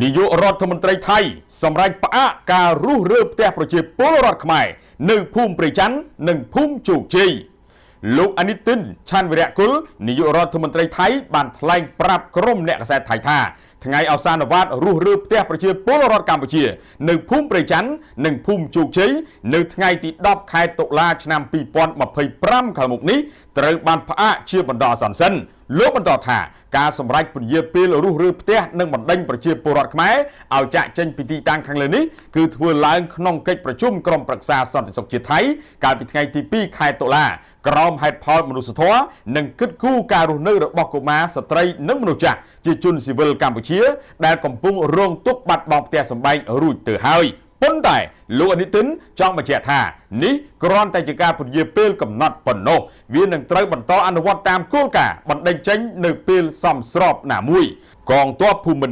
នាយករដ្ឋមន្ត្រីថៃសម្រេចផ្អាកការរុះរើផ្ទះប្រជាពលរដ្ឋខ្មែរនៅភូមិព្រៃច័ន្ទនិងភូមិជោគជ័យលោកអានិតិនឆាន់វិរៈគុលនាយករដ្ឋមន្ត្រីថៃបានថ្លែងប្រាប់ក្រុមអ្នកកាសែតថៃថាថ្ងៃឱសានវាទរុះរើផ្ទះប្រជាពលរដ្ឋកម្ពុជា នៅភូមិព្រៃច័ន្ទនិងភូមិជោគជ័យនៅថ្ងៃទី10ខែតុលាឆ្នាំ2025ខាងមុខនេះត្រូវបានផ្អាកជាបណ្ដោះអាសន្នសិនលោកបន្តថាការសម្រេចពន្យាពេលរុះរើផ្ទះនិងបណ្ដេញប្រជាពលរដ្ឋខ្មែរឲ្យចាក់ចេញពីទីតាំងខាងលើនេះគឺធ្វើឡើងក្នុងកិច្ចប្រជុំក្រុមប្រឹក្សាសន្តិសុខជាតិថៃកាលពីថ្ងៃទី2ខែតុលាក្រោមហេតុផលមនុស្សធម៌និងគិតគូរការរស់នៅរបស់កុមារស្ត្រីនិងមនុស្សចាស់ជាជនស៊ីវិលកម្ពុជាដែលកំពុងរងទុក្ខបាត់បង់ផ្ទះសម្បែងរួចទៅហើយប៉ុន្តែលោកអនុទិនចង់បញ្ជាក់ថានេះគ្រាន់តែជាការពន្យាពេលកំណត់ប៉ុណ្ណោះវានឹងត្រូវបន្តអនុវត្តតាមគោលការណ៍បណ្ដេញចេញនៅពេលសមស្របណាមួយកងទ័ពភូមិន្ទ